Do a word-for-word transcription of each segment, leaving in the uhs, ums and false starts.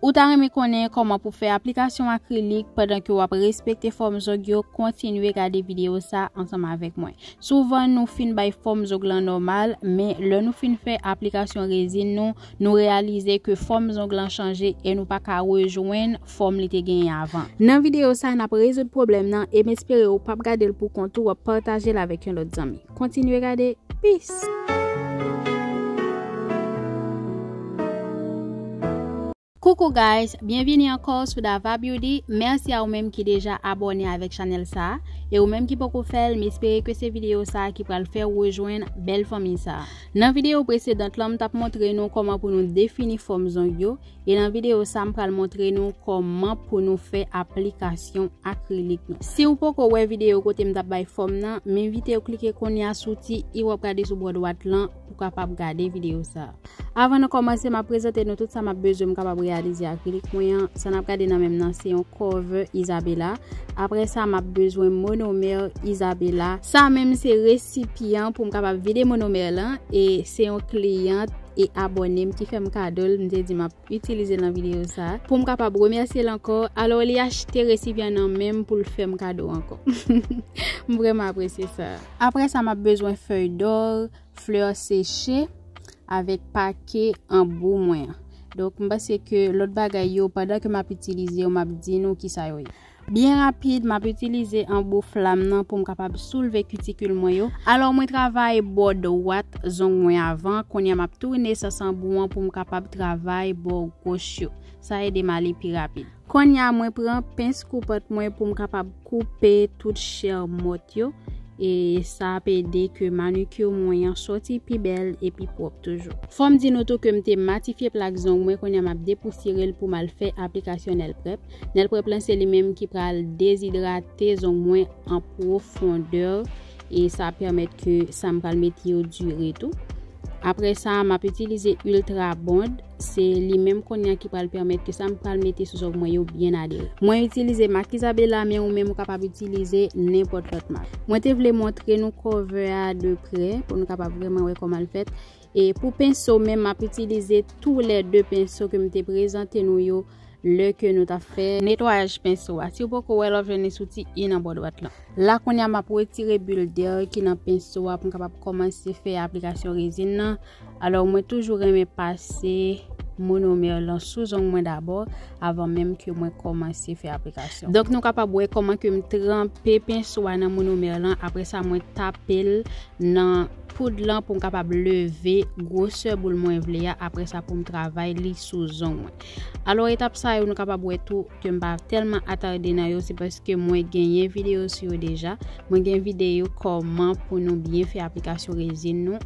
Ou ta renmen konnen kòman pou fè aplikasyon akrilik pandan ke w ap respekte fòm zong yo? Kontinye gade videyo sa ansanm avèk mwen. Souvan nou fin bay fòm zong lan nòmal, men lè nou fin fè aplikasyon rezin nou, nou reyalize ke fòm zong lan chanje e nou pa ka rejwenn fòm li te genyen avan. Nan videyo sa, n ap rezoud pwoblèm nan e m espere ou p ap gade l pou kont ou, w ap pataje l avèk yon lòt zanmi. Kontinye gade. Peace! Coucou guys, byenvini ankò sou Dava Beauty. Mèsi a ou menm ki deja abòne avèk chanèl sa a. E ou menm ki poko fè l, m espere ke se videyo sa a ki pral fè w rejwenn bèl fanmi sa a. Nan videyo presedan lan, m t ap montre nou kòman pou nou defini fòm zong yo. E nan videyo sa, m pral montre nou kòman pou nou fè aplikasyon akrilik nou. Si w poko wè videyo kote m t ap bay fòm nan, m envite w klike kounye a sou ti i w ap gade sou bò dwat lan pou w kapab gade videyo sa a. Avan nou kòmanse, m ap prezante nou tout sa m ap bezwen m kapab reyalize akrilik mwen an. Sa n ap gade nan men m nan, se yon cover Isabella. Apre sa, m ap bezwen monomè Isabella. Sa menm se resipyan pou m kapab vide monomè lan. E se yon kliyant e abòne m ki fè m kado l. M te di m ap itilize l nan videyo sa a. Pou m kapab remèsye l ankò. Alò, li achte resipyan nan men m pou l fè m kado ankò. M vrèman apresye sa. Apre sa, m ap bezwen fèy dò, flè seche avèk pake anbou mwen an. Donk, m panse ke lòt bagay yo, pandan ke m ap itilize yo, m ap di nou kisa yo ye. Byen rapid, m ap itilize anbou flam nan pou m kapab soulve kitikil mwen yo. Alò, mwen travay bò dwat zong mwen avan, kounye a m ap tounen sans anbou an pou m kapab travay bò goch yo. Sa ede m ale pi rapid. Kounye a, mwen pran pens koupant mwen pou m kapab koupe tout chè mòt yo. E sa ap ede ke manikir mwen an sòti pi bèl e pi pwòp toujou. Fò m di nou tou ke m te matifye plak zong mwen, kounye a m ap depousyere l pou m al fè aplikasyon Nail Prep. Nail Prep lan se li menm ki pral dezidrate zong mwen an pwofondè e sa ap pèmèt ke sa m pral mete yo dire tou. Apre sa, m ap itilize Ultra Bond. Se li menm kounye a ki pral pèmèt ke sa m pral mete sou zong mwen yo byen adere. Mwen itilize mak Isabella, men ou menm ou kapab itilize nenpòt lòt mak. Mwen te vle montre nou cover a de prè pou nou kapab vrèman wè kòman l fèt. E pou penso menm, m ap itilize toulède penso ke m te prezante nou yo lè ke nou t ap fè netwayaj penso a. Si w poko wè l, w ap jwenn li sou ti i nan bò dwat lan. La kounye a, m ap retire builder ki nan penso a pou m kapab kòmanse fè aplikasyon rezin nan. Alò, mwen toujou renmen pase monomè lan sou zong mwen dabò, avan menm ke mwen kòmanse fè aplikasyon. Donk, nou kapab wè kòman ke m tranpe penso a nan monomè lan. Apre sa, mwen tape l nan poud lan pou m kapab leve gwosè boul mwen vle a. Apre sa, pou m travay li sou zong mwen. Alò, etap sa yo, nou kapab wè tou ke m pa tèlman atade nan yo, se paske mwen genyen videyo sou yo deja. Mwen gen videyo kòman pou nou byen fè aplikasyon rezin nou.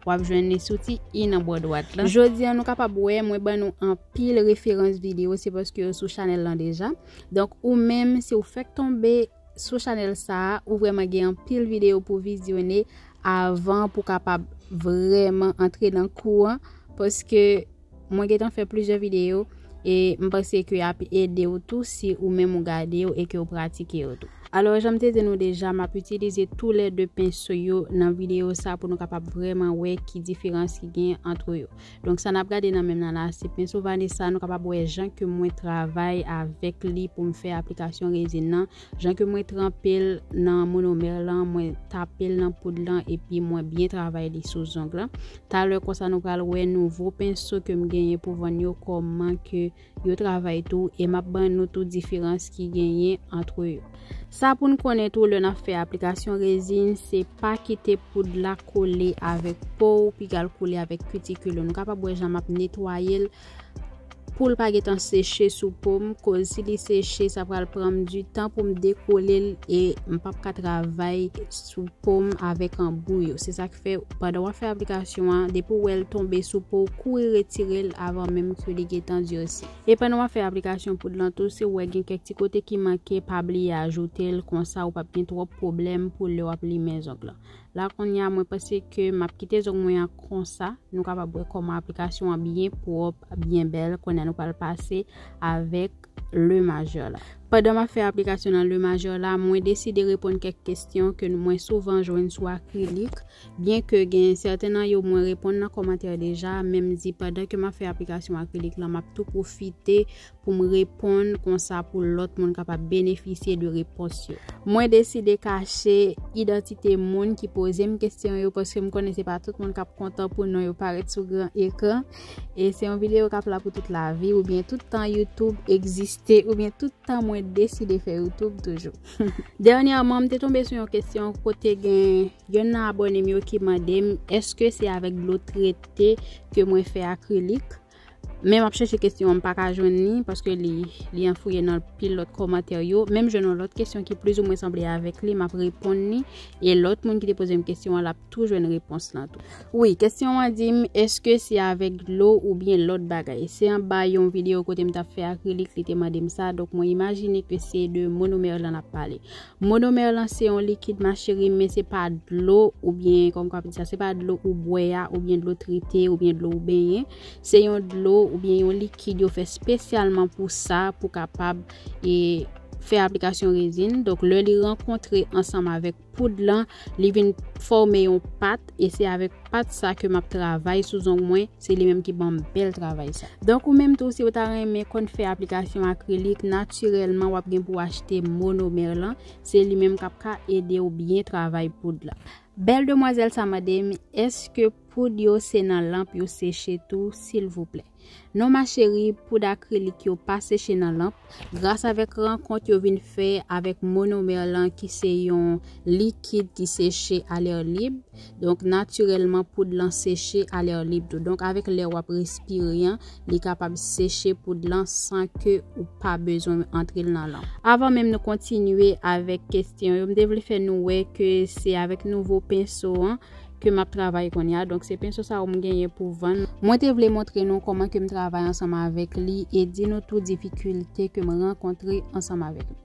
W ap jwenn li sou ti i nan bò dwat lan. Jodi a, nou kapab wè, mwen ban nou anpil referans videyo, se paske yo sou chanèl lan deja. Donk, ou menm, si w fèk tonbe sou chanèl sa a, ou vrèman gen anpil videyo pou vizyone avan pou kapab vrèman antre nan kou an, paske mwen gentan fè plizyè videyo e m panse ke y ap ede w tou si ou menm ou gade yo e ke w pratike yo tou. Alò, jan m te di nou deja, m ap itilize toulède penso yo nan videyo sa pou nou kapab vrèman wè ki diferans ki gen ant yo. Donk, sa n ap gade nan men m nan la, se penso Vanessa. Nou kapab wè jan ke mwen travay avèk li pou m fè aplikasyon rezin nan. Jan ke mwen tranpe l nan monomè lan, mwen tape l nan poud lan, epi mwen byen travay li sou zong lan. Talè konsa, nou pral wè nouvo penso ke m genyen pou vann yo, kòman ke yo travay tou, e m ap ban nou tou diferans ki genyen ant yo. Sa pou n konnen tou, lè n ap fè aplikasyon rezin, se pa kite poud la kole avèk po w, piga l kole avèk kitikil ou. Nou kapab wè jan m ap netwaye l pou l pa gentan seche sou po m, koz si li seche, sa pral pran m ditan pou m dekole l e m p ap ka travay sou po m avèk anbou yo. Se sa k fè, pandan w ap fè aplikasyon an, depi w wè l tonbe sou po w, kouri retire l avan menm ke li gentan dirsi. E pandan w ap fè aplikasyon poud lan tou, si w wè gen kèk ti kote ki manke, pa bliye ajoute l, konsa ou p ap gen twòp pwoblèm pou lè w ap limen zong lan. La kounye a, mwen panse ke m ap kite zong mwen an konsa. Nou kapab wè kòman aplikasyon an byen pwòp, byen bèl. Kounye a, nou pral pase avèk le majè la. Pandan m ap fè aplikasyon nan Le Majeur la, mwen deside reponn kèk kesyon ke mwen souvan jwenn sou akrilik, byen ke gen sèten nan yo mwen reponn nan kòmantè deja, men m di pandan ke m ap fè aplikasyon akrilik lan, m ap tou pwofite pou m reponn konsa pou lòt moun kapab benefisye de repons yo. Mwen deside kache idantite moun ki poze m kesyon yo paske m konnen se pa tout moun k ap kontan pou non yo parèt sou gran ekran. E se yon videyo k ap la pou tout lavi, oubyen tout tan YouTube egziste, oubyen tout tan mwen deside fè YouTube toujou. Dènyèman, m te tonbe sou yon kesyon kote gen yonn nan abòne m yo ki mande m èske se avèk dlo trete ke mwen fè akrilik. Men m ap chèche kesyon an, m pa ka jwenn li paske li, li anfouye nan pil lòt kòmantè yo. Men m jwenn yon lòt kesyon ki plizoumwen sanble avèk li, m ap reponn li. E lòt moun ki te poze m kesyon an, l ap tou jwenn repons lan tou. Wi, kesyon an di m, èske se avèk dlo oubyen lòt bagay? Se anba yon videyo kote m t ap fè akrilik, li te mande m sa. Donk, mwen imajine ke se de monomè lan n ap pale. Monomè lan se yon likid, ma chérie, men se pa dlo oubyen, kòm kwa di sa, se pa dlo ou bwè a, oubyen dlo trete, oubyen dlo ou benyen. Se yon dlo oubyen yon likid yo fè espesyalman pou sa, pou kapab, e, fè aplikasyon rezin. Donk, lè li rankontre ansanm avèk poud lan, li vin fòme yon pat, e se avèk pat sa ke m ap travay sou zong mwen, se li menm ki ban m bèl travay sa. Donk, ou menm tou, si w ta renmen konn fè aplikasyon akrilik, natirèlman, w ap gen pou w achte monomè lan. Se li menm k ap ka ede w byen travay poud la. Bèl demwazèl sa mande m, èske poud yo se nan lanp yo seche tou, silvouplè? Non, ma chérie, poud akrilik yo pa seche nan lanp. Gras avèk rankont yo vin fè avèk monomè lan ki se yon likid ki seche a lè lib. Donk, natirèlman, poud lan seche a lè lib tou. Donk, avèk lè w ap respire an, li kapab seche poud lan san ke ou pa bezwen antre l nan lanp. Avan menm nou kontinye avèk kesyon yo, m te vle fè nou wè ke se avèk nouvo penso an ke m ap travay kounye a. Donk, se penso sa yo m genyen pou vann. Mwen te vle montre nou kòman ke m travay ansanm avèk li e di nou tou difikilte ke m rankontre ansanm avèk li.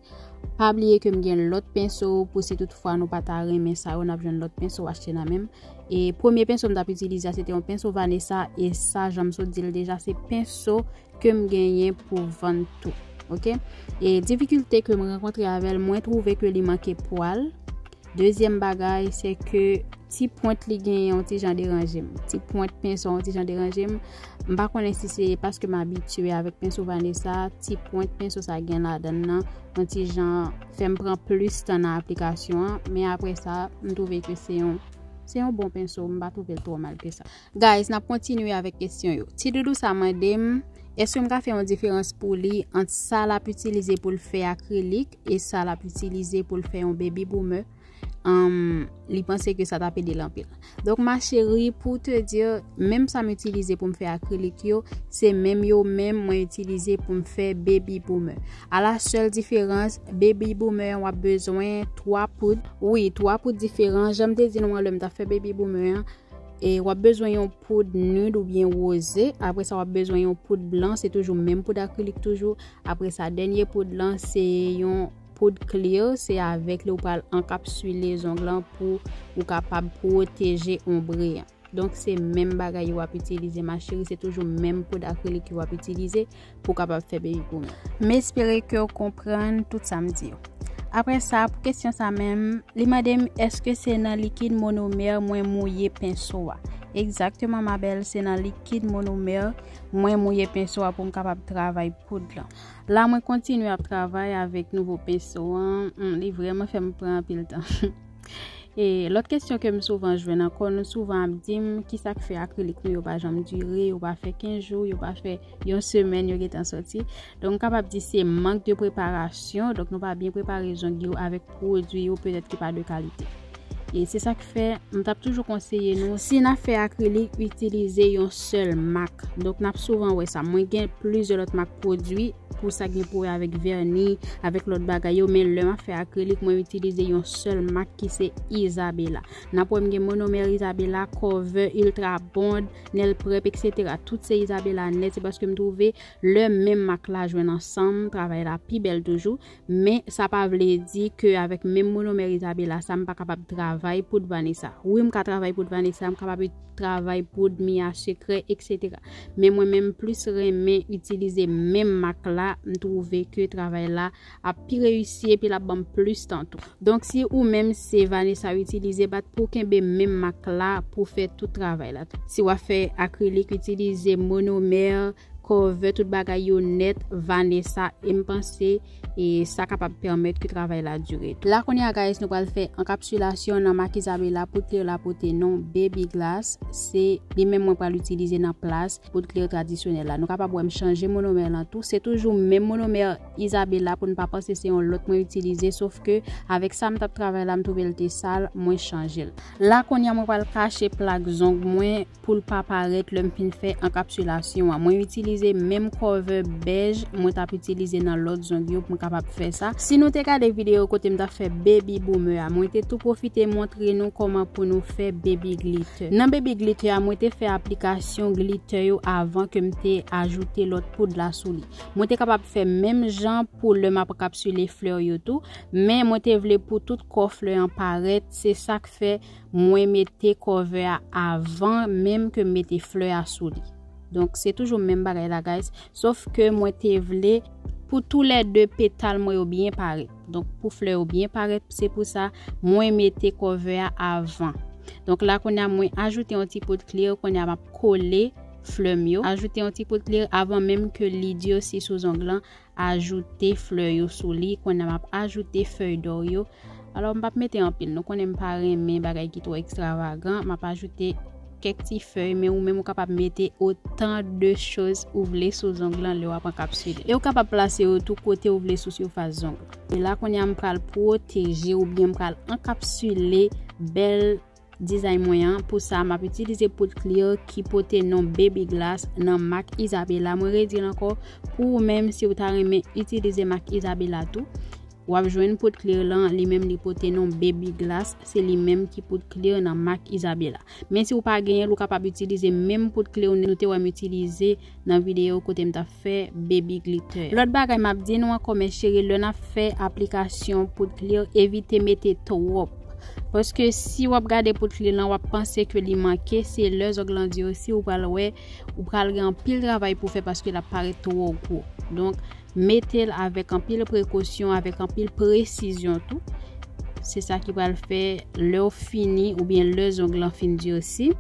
Pa bliye ke m gen lòt penso pou si toutfwa nou pa ta renmen sa yo, n ap jwenn lòt penso achte nan men m. E premye penso m t ap itilize a, se te yon penso Vanessa, e sa, jan m sot di l deja, se penso ke m genyen pou vann tou. Oke? E difikilte ke m rankontre avè l, mwen twouve ke li manke pwa l. Dezyèm bagay, se ke ti pwent li genyen yon ti jan deranje m. Ti pwent penso yon ti jan deranje m. M pa konnen si se paske m abitye avèk penso Vanessa, ti pwent penso sa gen ladan l nan, yon ti jan fè m pran plis tan nan aplikasyon an, men apre sa, m twouve ke se yon, se yon bon penso, m pa twouve l twò mal ke sa. Guys, n ap kontinye avèk kesyon yo. Ti doudou sa mande m, èske m ka fè yon diferans pou li ant sa l ap itilize pou l fè akrilik e sa l ap itilize pou l fè yon baby boomer? Anm, li panse ke sa t ap ede l anpil. Donk, ma chérie, pou te di, menm sa m itilize pou m fè akrilik yo, se menm yo menm mwen itilize pou m fè baby boomer. A la sèl diferans, baby boomer an w ap bezwen twa poud. Wi, twa poud diferan. Jan m te di nou an, lè m t ap fè baby boomer an, e w ap bezwen yon poud nude oubyen woze. Apre sa, w ap bezwen yon poud blan. Se toujou menm poud akrilik toujou. Apre sa, dènye poud lan, se yon poud clear. Se avèk li ou pral ankapsile zong lan pou ou kapab pwoteje onbre an. Donk, se menm bagay yo w ap itilize, ma chérie. Se toujou menm poud akrilik yo w ap itilize pou w kapab fè baby boomer. M espere ke w konprann tout sa m di yo. Apre sa, pou kesyon sa menm, li mande m, èske se nan likid monomè mwen mouye penso a? Egzakteman, ma belle, se nan likid monomè mwen mouye penso a pou m kapab travay poud lan. La, mwen kontinye ap travay avèk nouvo penso an. Hmm, li vrèman fè m pran anpil tan. E lòt kesyon ke m souvan jwenn ankò, nou souvan ap di m, kisa k fè akrilik nou yo pa janm dire, yo pa fè kenz jou, yo pa fè yon semèn, yo gentan sòti. Donk, m kapab di se mank de preparasyon. Donk, nou pa byen prepare zong yo avèk pwodui yo petèt ki pa de kalite. E se sa k fè, m t ap toujou konseye nou, si n ap fè akrilik, itilize yon sèl mak. Donk, n ap souvan wè sa. Mwen gen plizyè lòt mak pwodui, pou sa k gen pou wè avèk vèni, avèk lòt bagay yo, men lè m ap fè akrilik, mwen itilize yon sèl mak ki se Isabela. N ap wè m gen monomè Isabela, Cover, Ultra Bond, Nail Prep, etsetera. Tout se Isabela nèt, se paske m twouve lè menm mak la jwenn ansanm, travay la pi bèl toujou. Men sa pa vle di ke avèk menm monomè Isabela sa, m pa kapab travay poud Vanessa. Wi, m ka travay poud Vanessa, m kapab travay poud Mia Secret, etsetera. Men mwen menm plis renmen itilize menm mak la M twouve ke travay la ap pi reyisi epi l ap ban m plis tan tou. Donk, si ou menm se Vanessa w itilize, bat pou w kenbe menm mak la pou fè tout travay la. Si w ap fè akrilik, itilize monomè, cover, tout bagay yo nèt, Vanessa, e m panse e sa kapab pèmèt ke travay la dire. La kounye a, guys, nou pral fè ankapsilasyon nan mak Isabela. Poud klè la pote non Baby Glass. Se li menm mwen pral itilize nan plas poud klè tradisyonèl la. Nou kapab wè m chanje monomè lan tou. Se toujou menm monomè Isabela, pou n pa panse se yon lòt mwen itilize, sof ke avèk sa m t ap travay la, m twouve l te sal, mwen chanje l. La kounye a, mwen pral kache plak zong mwen pou l pa parèt lè m fin fè ankapsilasyon an. Mwen itilize menm cover bèj mwen t ap itilize nan lòt zong yo pou m kapab fè sa. Si nou te gade videyo kote m t ap fè baby boomer a, mwen te tou pwofite montre nou kòman pou nou fè baby glitter. Nan baby glitter a, mwen te fè aplikasyon glitter yo avan ke m te ajoute lòt poud la sou li. Mwen te kapab fè menm jan pou lè m ap ankapsile flè yo tou, men mwen te vle pou tout kò flè an parèt, se sa k fè mwen mete cover a avan menm ke m mete flè a sou li. Donk, se toujou menm bagay la, guys, sof ke mwen te vle pou toulède petal mwen yo byen parèt. Donk, pou flè yo byen parèt, se pou sa mwen mete cover a avan. Donk, la kounye a mwen ajoute yon ti poud klè, kounye a m ap kole flè m yo. Ajoute yon ti poud klè avan menm ke li dire si sou zong lan, ajoute flè yo sou li. Kounye a m ap ajoute fèy dò yo. Alò, m p ap mete anpil. Nou konnen m pa renmen bagay ki twò ekstravagan. M ap ajoute kèk ti fèy, men ou menm ou kapab mete otan de choz ou vle sou zong lan lè w ap ankapsile. E ou kapab plase yo tou kote ou vle sou sifas zong lan. E la kounye a m pral pwoteje oubyen m pral ankapsile bèl dizay mwen an. Pou sa, m ap itilize poud klè ki pote non Baby Glass nan mak Isabela. Mwen redi l ankò, pou ou menm, si w ta renmen itilize mak Isabela tou, w ap jwenn poud klè lan, li menm li pote non Baby Glass, se li menm ki poud klè nan mak Isabela. Men si w pa genyen l, ou kapab itilize menm poud klè nou te wè m itilize nan videyo kote m t ap fè baby glitter. Lòt bagay m ap di nou ankò, mes chéries, lè n ap fè aplikasyon poud klè, evite mete twòp. Paske si w ap gade poud klè lan, w ap panse ke li manke, se lè zong lan dire osi, ou pral wè, ou pral gen anpil travay pou fè paske l ap parèt twò gwo. Donk, mete l avèk anpil prekosyon, avèk anpil presizyon tou. Se sa ki pral fè lè w fini oubyen lè zong lan fin dire osi,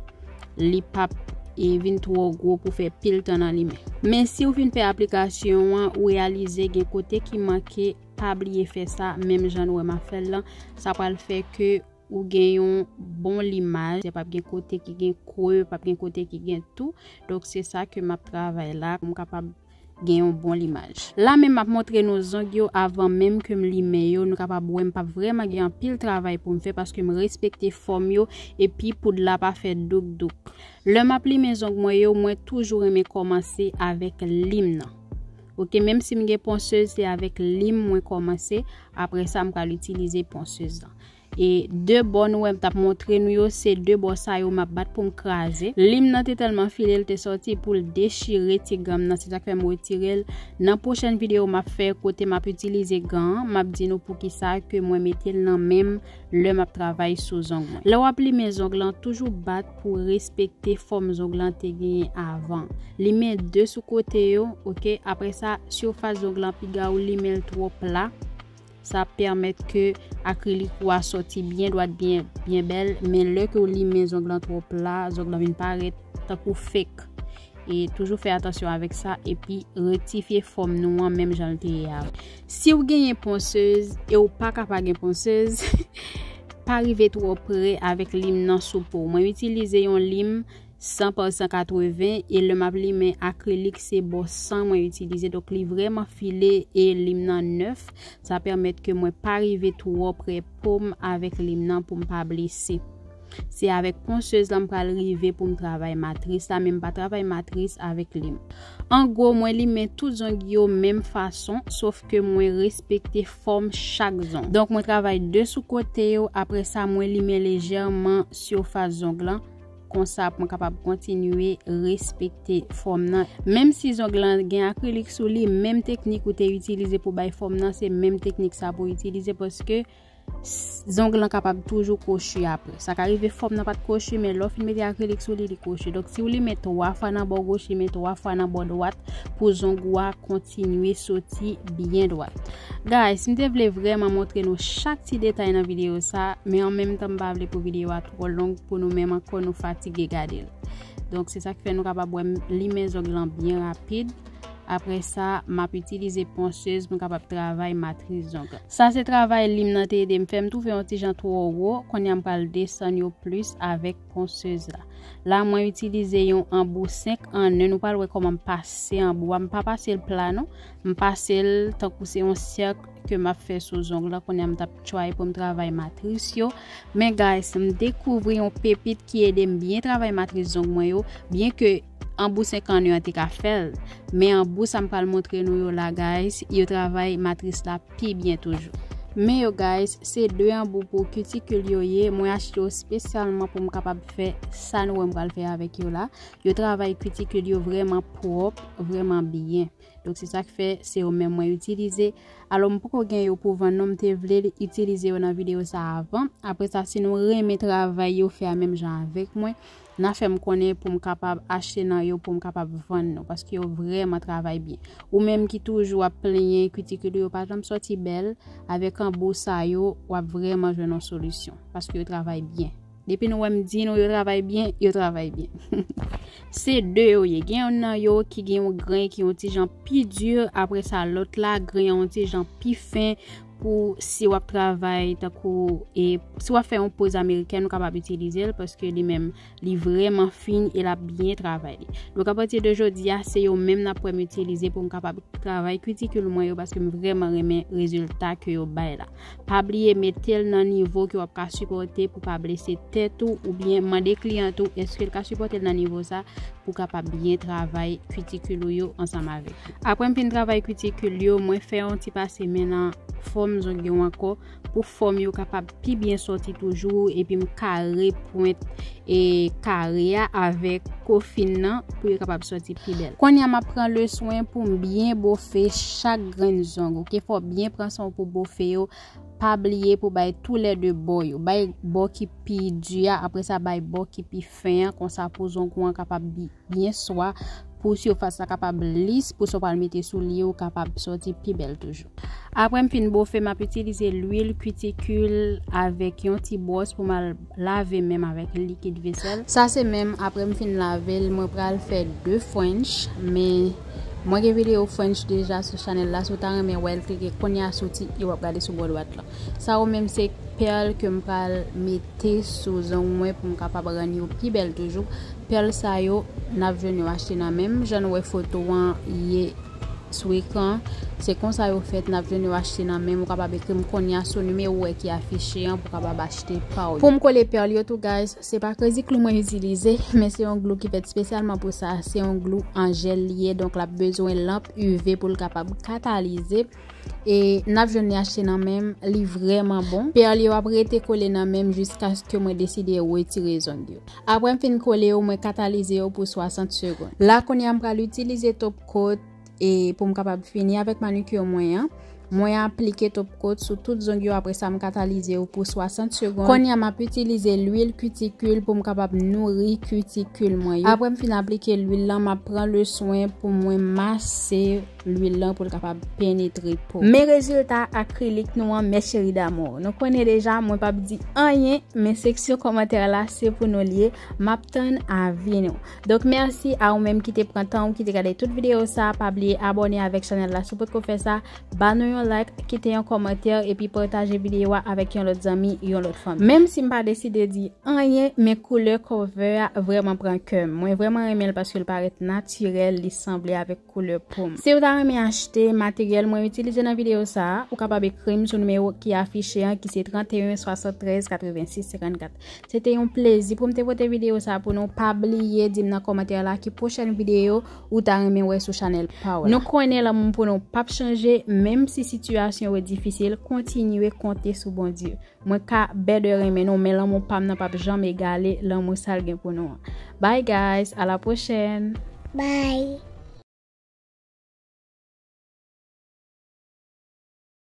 li p ap e vin twò gwo pou fè pil tan nan li men. Men si w fin fè aplikasyon an, ou reyalize gen kote ki manke, pa bliye fè sa, menm jan nou wè m ap fè l lan, sa pral fè ke ou gen yon bon limaj, p ap gen kote ki gen kre, p ap gen kote ki gen tou. Donk, se sa ke m ap travay la, pou m kapab gen yon bon limaj. La menm, m ap montre nou zong yo avan menm ke m limen yo. Nou kapab wè m p ap vrèman gen anpil travay pou m fè paske m respekte fòm yo epi poud la pa fè douk douk. Lè m ap limen zong mwen yo, mwen toujou renmen kòmanse avèk lim nan. Oke, menm si m gen ponsez, se avèk lim mwen kòmanse. Apre sa, m pral itilize ponsez lan. E de bò nou wè m t ap montre nou yo, se de bò sa yo m ap bat pou m kraze. Lim nan te tèlman file, l te sòti pou l dechire ti ganm nan, se sa k fè m retire l. Nan pwochèn videyo m ap fè kote m ap itilize gan an, m ap di nou poukisa ke mwen mete l nan men m lè m ap travay sou zong mwen. Lè w ap limen zong lan, toujou bat pou respekte fòm zong lan te genyen avan. Limen de sou kote yo, oke? Apre sa, sifas zong lan, piga w limen l twò pla. Sa ap pèmèt ke akrilik ou a sòti byen dwat, byen, byen bèl, men lè ke w limen zong lan twò pla, zong lan vin parèt tankou fake. E toujou fè atansyon avèk sa, epi rektifye fòm nou an menm jan l te ye a. Si w genyen ponsez e w pa ka pa gen ponsez, pa rive twò pre avèk lim nan sou po w. Mwen itilize yon lim san pa san katreven, e lè m ap limen akrilik, se bò san mwen itilize. Donk, li vrèman file e lim nan nèf. Sa pèmèt ke mwen pa rive twò pre po m avèk lim nan pou m pa blese. Se avèk ponsez la m pral rive pou m travay matris la, men m pa travay matris avèk lim. An gwo, mwen limen tout zong yo menm fason, sof ke mwen respekte fòm chak zong. Donk, mwen travay de sou kote yo, apre sa, mwen limen lejèman sifas zong lan. Konsa, pou mwen kapab kontinye respekte fòm nan. Menm si zong lan gen akrilik sou li, menm teknik ou te itilize pou bay fòm nan, se menm teknik sa pou w itilize, paske zong lan kapab toujou kwochi apre. Sa ka rive fòm nan pa t kwochi, men lè w fin mete akrilik sou li, li kwochi. Donk, si w limen twa fwa nan bò goch, limen twa fwa nan bò dwat pou zong ou a kontinye soti byen dwat. Guys, m te vle vrèman montre nou chak ti detay nan videyo sa, men an menm tan m pa vle pou videyo a twò long pou nou menm ankò nou fatige gade l. Donk, se sa k fè nou kapab wè m limen zong lan byen rapid. Apre sa, m ap itilize ponsez pou m kapab travay matris zong. Sa se travay lim nan te ede m fè. M twouve yon ti jan twò wo. Kounye a m pral desann yo plis avèk ponsez la. La, mwen itilize yon anbou senk an en. Nou pral wè kòman m pase anbou a. M pa pase l pla non. M pase l tankou se yon sèk ke m ap fè sou zong lan. Kounye a m t ap try pou m travay matris yo. Men guys, m dekouvri yon pepit ki ede m byen travay matris zong mwen yo, byen ke anbou senk an en an te ka fè l. Men anbou sa m pral montre nou yo la, guys, yo travay matris la pi byen toujou. Men yo, guys, se de anbou pou kitikil yo ye. Mwen achte yo espesyalman pou m kapab fè sa nou wè m pral fè avèk yo la. Yo travay kitikil yo vrèman pwòp, vrèman byen. Donk, se sa k fè se yo menm mwen itilize. Alò, m poko gen yo pou vann non, m te vle itilize yo nan videyo sa avan. Apre sa, si nou renmen travay yo fè a menm jan avèk mwen, n a fè m konnen pou m kapab achte nan yo, pou m kapab vann nou, paske yo vrèman travay byen. Ou menm ki toujou ap plenyen kitikil ou yo pa janm sòti bèl, avèk anbou sa yo, w ap vrèman jwenn yon solisyon, paske yo travay byen. Depi nou wè m di nou yo travay byen, yo travay byen. Se de yo ye. Gen youn nan yo ki gen yon grenn ki yon ti jan pi di, apre sa lòt la, grenn an yon ti jan pi fen pou si w ap travay tankou, e si w ap fè yon poz amerikèn, ou kapab itilize l paske li menm, li vrèman fin e l ap byen travay li. Donk, apati de jodi a, se yo menm n ap wè m itilize pou m kapab travay kitikil mwen yo paske m vrèman renmen rezilta ke yo bay la. Pa bliye mete l nan nivo ke w ap ka sipòte pou pa blese tèt ou, oubyen mande kliyan ou èske l ka sipòte l nan nivo sa pou kapab byen travay kitikil ou yo ansanm avèk ou. Apre m fin travay kitikil yo, mwen fè yon ti pase men nan fòm zong yo ankò pou fòm yo kapab pi byen sòti toujou, epi m kare pwent e kare a avèk kofin nan pou yo kapab sòti pi bèl. Kounye a m ap pran le swen pou m byen bofe chak grenn zong, oke? Fò w byen pran swen w pou bofe yo. Pa bliye pou bay toulède bò yo. Bay bò ki pi di a, apre sa bay bò ki pi fen an, konsa pou zong ou an kapab bi-, byen swa, pou sifas la kapab lis, pou sa w pral mete sou li yo kapab sòti pi bèl toujou. Apre m fin bofe, m ap itilize lwil kitikil avèk yon ti bwòs pou m al lave men m avèk likid vesèl. Sa se men m, apre m fin lave l, mwen pral fè de French, men mwen gen videyo French deja sou chanèl la, si w ta renmen wè l, klike kounye a sou ti i w ap gade sou bò dwat lan. Sa yo menm se pèl ke m pral mete sou zong mwen pou m kapab rann yo pi bèl toujou. Pèl sa yo, n ap jwenn yo achte nan menm jan nou wè foto an ye sou ekran. Se konsa yo fèt, n ap jwenn yo achte nan menm. Ou kapab ekri m kounye a sou nimewo w wè ki afiche an pou w kapab achte pa w yo. Pou m kole pèl yo tou, guys, se pa Crazy Glue mwen itilize, men se yon glou ki fèt espesyalman pou sa. Se yon glou an jèl li ye, donk l ap bezwen lanp U V pou l kapab katalize. E n ap jwenn li achte nan menm, li vrèman bon. Pèl yo ap rete kole nan menm jiskaske mwen deside retire zong yo. Apre m fin kole yo, mwen katalize yo pou swasant segonn. La kounye a m pral itilize top coat e pou m kapab fini avèk manikir mwen an. Mwen aplike top coat sou tout zong yo, apre sa m katalize yo pou swasant segonn. Kounye a m ap itilize lwil kitikil pou m kapab nouri kitikil mwen yo. Apre m fin aplike lwil lan, m ap pran le swen pou mwen mase lwil lan pou l kapab penetre po. Men rezilta akrilik nou an, mes chéris d'amour. Nou konnen deja, mwen p ap di anyen, men seksyon kòmantè la, se pou nou l ye. M ap tann avi nou. Donk, mèsi a ou menm ki te pran tan ou ki te gade tout videyo sa. Pa bliye abòne avèk chanèl la si w potko fè sa. Ba nou yon like, kite yon kòmantè, epi pataje videyo a avèk yon lòt zanmi, yon lòt fanmi. Menm si m pa deside di anyen, men koulè cover a vrèman pran kè m. Mwen vrèman renmen l paske l parèt natirèl, li sanble avèk koulè po m. Si w ta renmen achte materyèl mwen itilize nan videyo sa a, ou kapab ekri m sou nimewo ki afiche an, ki se trannteyen swasanntrèz katrevensis senkannkat. Se te yon plezi pou m te pote videyo sa a pou nou. Pa bliye di m nan kòmantè la ki pwochèn videyo ou ta renmen wè sou chanèl pa w la. Nou konnen lanmou pou nou p ap chanje, menm si sitiyasyon yo difisil, kontinye konte sou Bondye. Mwen ka bède renmen nou, men lanmou pa m nan p ap janm egale lanmou sa l gen pou nou an. Bye guys, à la prochaine. Bye.